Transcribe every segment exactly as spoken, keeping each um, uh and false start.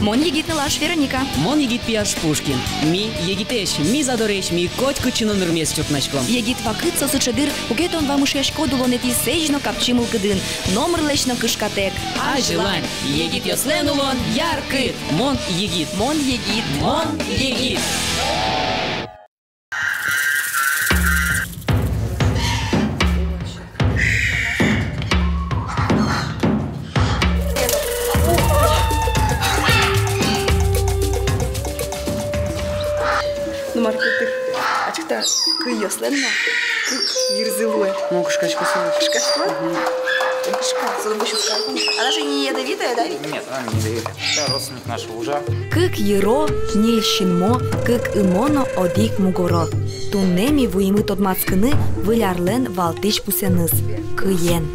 Мон егит нылаш Вероника. Мон егит пияш Пушкин. Ми егитэсь, ми задоресь, ми котькытчы но нырмес чуртнаськом. Егит вакыт со сыӵе дыр, куке тон вамышъяськод улонэтӥ сэзь но капчи мылкыдын, номырлэсь но кышкатэк. Азьлань, егитъёслэн улон яркыт. Мон егит. Мон егит. Мон егит. Ну, мар, кытык ачик та кыйёслэн но кык йырзы луэ. Ну, кышкасько со. Кышкасько? Мгм. Кышка. Со дым быщут карпун. Она же не ядовитая, да, ведь? Нет, она не ядовитая. Да, родственник нашего ужа. Кык йыро, ньыль синмо, кык ымо но одӥг мугоро. Туннэ ми вуимы тодматскыны Выль арлэн валтӥсь пусэныз — кыен.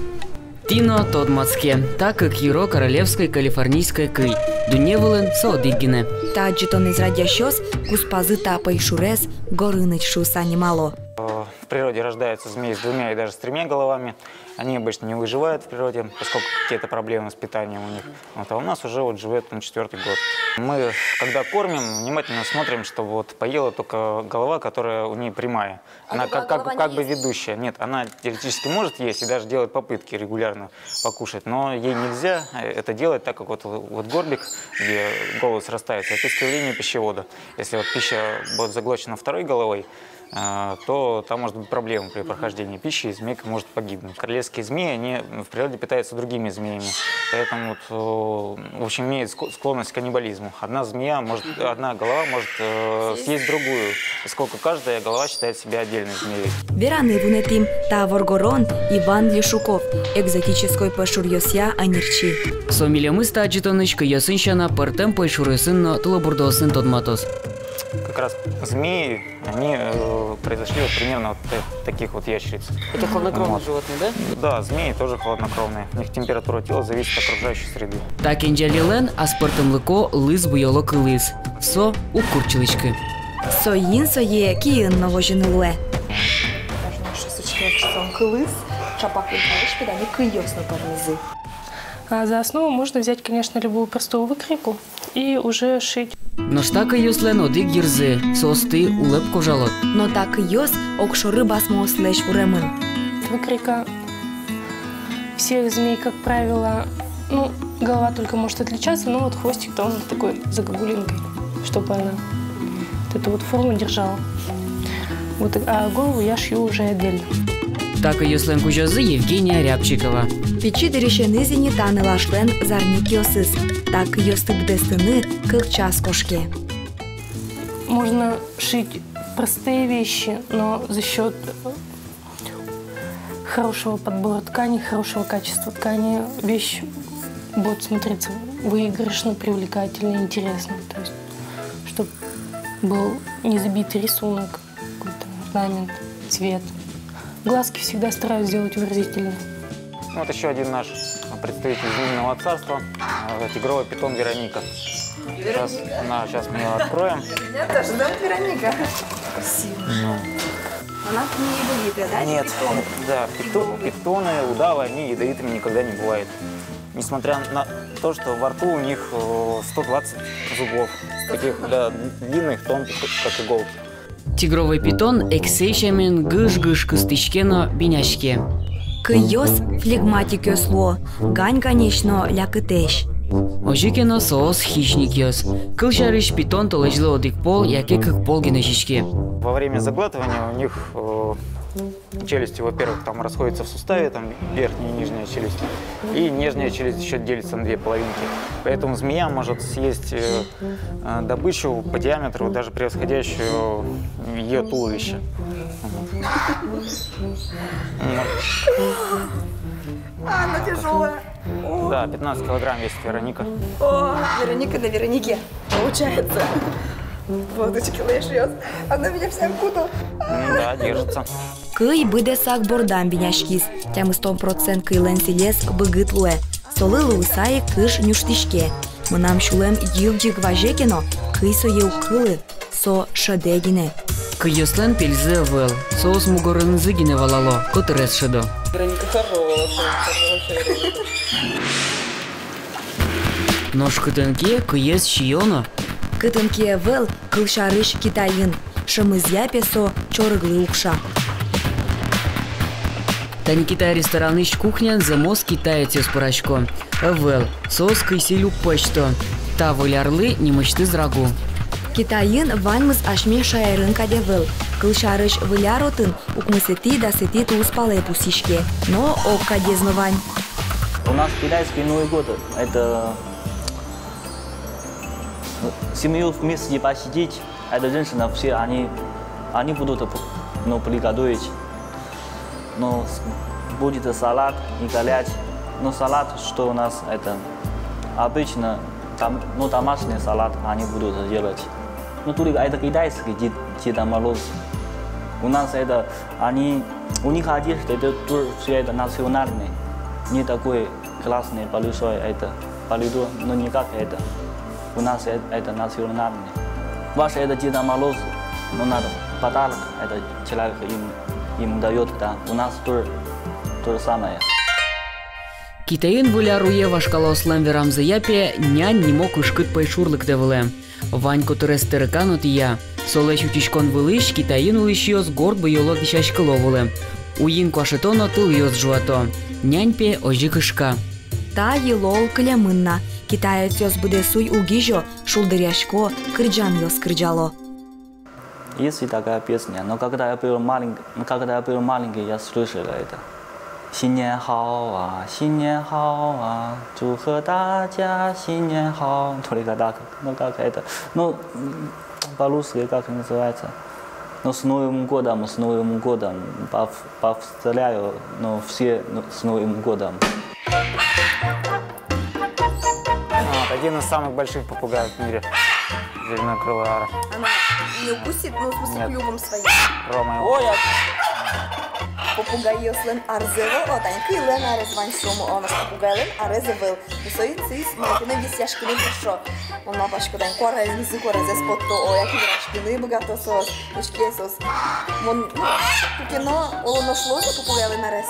Тӥ но тодматске, та кык йыро королевской калифорнийской кый. Дунне вылын со одӥг гинэ. Та адӟытонэз радъясьёс куспазы та пӧйшурез Горыныч шуыса нимало. В природе рождаются змеи с двумя и даже с тремя головами. Они обычно не выживают в природе, поскольку какие-то проблемы с питанием у них. Вот, а у нас уже вот живёт он четвёртый год. Мы, когда кормим, внимательно смотрим, чтобы вот поела только голова, которая у ней прямая. Она как, как, как бы ведущая. Нет, она теоретически может есть и даже делает попытки регулярно покушать, но ей нельзя, э, это делать, так как вот, вот горбик, где головы срастаются, это искривление пищевода. Если вот пища будет заглочена второй головой, э, то там может быть проблема при прохождении пищи, и змейка может погибнуть. Королевские змеи, они в природе питаются другими змеями, поэтому вот, э, в общем, имеют ск-, склонность к каннибализму. Одна змея может, одна голова может, э, съесть другую, поскольку каждая голова считает себя отдельной змеей. Вераны вунэтӥм, та воргорон Иван Лешуков, экзотической пӧйшуръёсъя ӧнерчи. Со милемыз та адӟытонысь кыйёсын сяна пӧртэм пӧйшуръёсын но тылобурдоосын тодматоз. Как раз змеи, они, э, произошли вот примерно от та-, таких вот ящериц. Это хладнокровные животные, да? Да, змеи тоже хладнокровные. У них температура тела зависит от окружающей среды. Та кенӟалелэн аспӧртэмлыко лыз буёло кылыз. Со уг куртчылӥськы. Соин сое киын но возьыны луэ. Можно шусочки, что он кылыз, чапак лыдмарысь педани кыйёс но пӧрмизы. А за основу можно взять, конечно, любую простую выкройку и уже шить. Нош та кыйёслэн одӥг йырзы, соосты улэп кожалод. Но та кыйёс огшоры басмоослэсь вуремын. Выкройка всех змей, как правило, ну, голова только может отличаться, но вот хвостик-то он такой загогулинкой, чтобы она вот эту вот форму держала. Вот, а голову я шью уже отдельно. Та кыйёслэн кузёзы Евгения Рябчикова. Пичи дырысеныз ини та нылашлэн зарникъёсыз. Та кыйёсты быдэстыны кык час кошке. Можно шить простые вещи, но за счёт хорошего подбора ткани, хорошего качества ткани вещь будет смотреться выигрышно, привлекательно, интересно. То есть, чтобы был не забитый рисунок, какой-то орнамент, цвет. Глазки всегда стараюсь сделать выразительные. Ну, вот ещё один наш представитель змеиного царства, э, тигровый питон Вероника. Сейчас, да, сейчас мы её откроем. Меня тоже зовут Вероника. Красиво. Ну. Она не ядовитая, да? Нет, питон. Да, пито-, питоны, удавы, они ядовитыми никогда не бывают. Несмотря на то, что во рту у них, э, сто двадцать зубов, таких, да, длинных, тонких, как иголки. Тигровый питон эксэй сямен гыж-гыж кыстӥське но биняське. Кыйёс флегматикъёс луо, гань-ганесь но лякытэсь. Озьы ке но соос хищникъёс. Кылсярысь, питон толэзьлы одӥг пол яке кык пол гинэ сиське. Во время заглатывания у них, э, челюсти, во-первых, там расходятся в суставе, там верхняя и нижняя челюсть. И нижняя челюсть ещё делится на две половинки. Поэтому змея может съесть, э, э, добычу по диаметру, даже превосходящую её туловище. Вот. А, она тяжёлая. О. Да, пятнадцать килограмм весит Вероника. О, Вероника на Веронике, получается. Вот эти кило я швёз. Она меня вся окутала. М, да, держится. Кый быдэсак бордам биняськиз. Тямыстон процент кыйлэн сӥлез быгыт луэ. Солы луыса ик кыш нюжтӥське. Мынам сюлэм йыг-йыг вазе ке но, кый сое уг кылы. Со шӧдэ гинэ. Кыйёслэн пельзы ӧвӧл. Соос мугорынызы гинэ валало, котырез шӧдо. Вероника хорошая, хорошая Вероника. Нош кытын ке кыез сиё но. Кытын ке ӧвӧл, кылсярысь, Китайын. Шӧмызъя пе со чорыглы укша. Тани Китай ресторанысь кухняын зэмос китаецъёс пырасько. Ӧвӧл, соос кыйсыль уг пӧзьто. Та выль арлы нимысьтыз рагу. Китайын ваньмыз асьме шаерын кадь ӧвӧл. Кылсярысь, Выль ар отын укмысэтӥ, дасэтӥ тулыспалэ пусйиське. Но огкадьез но вань. У нас китайский Новый год, это, ну, семью вместе посидеть, это женщина, все они, они будут, ну, приготовить. Ну, с- будет салат и галять. Ну, салат, что у нас, это, обычно, там, ну, домашний салат они будут делать. Ну, только это китайский Дед, Дед Мороз. У нас это, они, у них одежда, это тоже все это национальный. Не такой классный, большой это, палитро, но не как это. У нас э- это национальный. Ваш это Дед Мороз, но надо подарок, это человек им, им даёт, да. У нас тоже то же самое. Китайын Выль ар уе вашкалаослэн верамзыя пе, нянь нимо кышкыт пӧйшур лыктэ вылэм. Вань котырес тэрыка но тӥя. Солэсь утиськон вылысь Китайын улӥсьёс горд буёло, дӥсяськыло вылэм. Уйин куашето но тылъёс ӝуато. Нянь пе озьы кышка. Та йылол кылемын на. Китаецъёс быдэс уй уг изё, шулдыръясько, кырӟанъёс кырӟало. Есть и такая песня, но когда я был маленький, когда я был маленький, я слышал это. Синьняньхао, а, синьняньхао, а, чухэ тача синьняньхао. Только так, ну как это, ну, м, по-русски как называется? Ну, с Новым годом, с Новым годом, пов- повторяю, ну, все, ну, с Новым годом. Вот, один из самых больших попугаев в мире. Зеленокрылая ара. Она не укусит, ну, в смысле, нет, клювом своим. Рома его. Ой, а попугайёслэн арзы ӧвӧл, о, тань кыйлэн арез вань сомы, о, нош попугайлэн арез ӧвӧл. Ну, соин сӥзь, ну, кыны висъяськыны тыршо. Мон малпасько, тань куараенызы куаразэс потто, о, яке вераськыны быгато соос. Учке соос. Мон, ну, куке но оло нош луоз-а попугайлэн арез.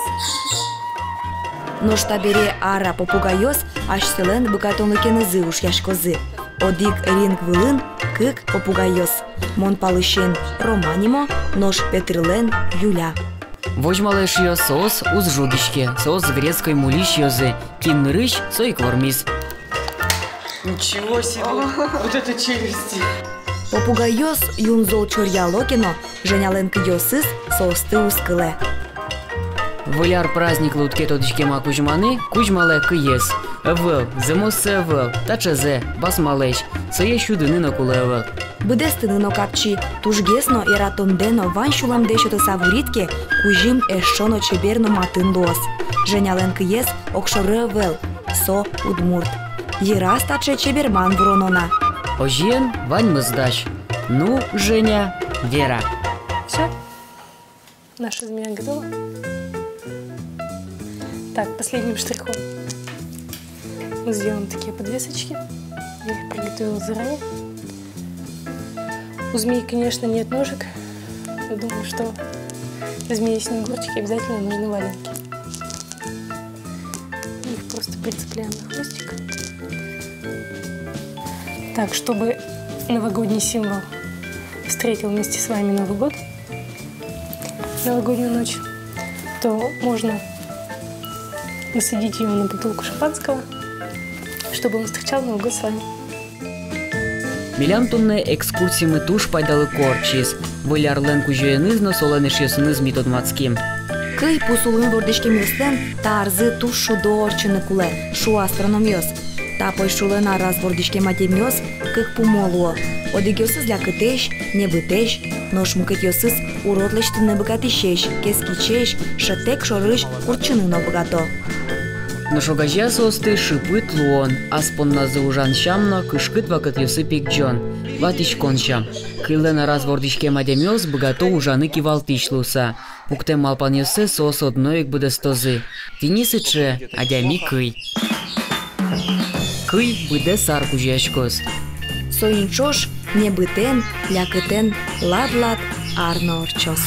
Нош табере ара попугайёс асьсэлэн быгатонлыкенызы ушъяськозы. Одӥг ринг вылын кык попугайёс. Мон палысен Рома нимо, нош Петрлэн Юля. Возьмалэ, эшъёс, соос уз жугиське, соос грецкой мульысь ёзы, кин нырысь, со ик вормиз. Ничего себе! Вот это челюсти! Попугайёс юн зол чоръяло ке но, Женялэн кыйёсыз соосты уз кылэ. Выль ар праздниклы уд ке тодӥськем-а кузьманы, кузьмалэ кыез. Ӧвӧл, зэмоссэ ӧвӧл, таӵезэ, басмалэсь, сое сюдыны но кулэ ӧвӧл. Быдэстыны но капчи, тужгес но, яратондэ но, вань сюлэмдэ сётыса вурид ке, кузьым эшшо но чебер но матын луоз. Женялэн кыез огшоры ӧвӧл, со удмурт. Йыраз таӵе чеберман вуроно на. Озьыен, ваньмыз дась. Ну, Женя, вера. Всё. Наша змея готова. Так, последним штрихом мы сделаем такие подвесочки. Я их приготовила заранее. У змей, конечно, нет ножек, но думаю, что змеи-снегурочки обязательно нужны валенки. Их просто прицепляем на хвостик. Так, чтобы новогодний символ встретил вместе с вами Новый год, новогоднюю ночь, то можно насадить её на бутылку шампанского, чтобы он встречал Новый год с вами. Милям туннэ экскурсимы туж пайдалыко ортчиз. Выль арлэн кузёеныз но солэн эшъёсыныз ми тодматским. Кый пус улын вордӥськемъёслэн та арзы туж шудо ортчыны кулэ, шуо астрономъёс. Та пӧйшурлэн араз вордӥськем адямиос кык пумо луо. Одӥгъёсыз лякытэсь, небытэсь, нош мукетъёсыз урод лэсьтыны быгатӥсесь, кескичесь, шӧтэк шорысь куртчыны но быгато. Нош огазея соосты шыпыт луон, ас понназы ужан сям но кышкыт вакытъёсы пегӟон, ватӥськон сям. Кыйлэн араз вордӥськем адямиос быгато ужаны кивалтӥсь луыса. Пуктэм малпанъёссэс соос одно ик быдэстозы. Тӥни сыӵе адями кый. Кый быдэс ар кузёяськоз. Соин ӵош небытэн, лякытэн лад-лад ар но ортчоз.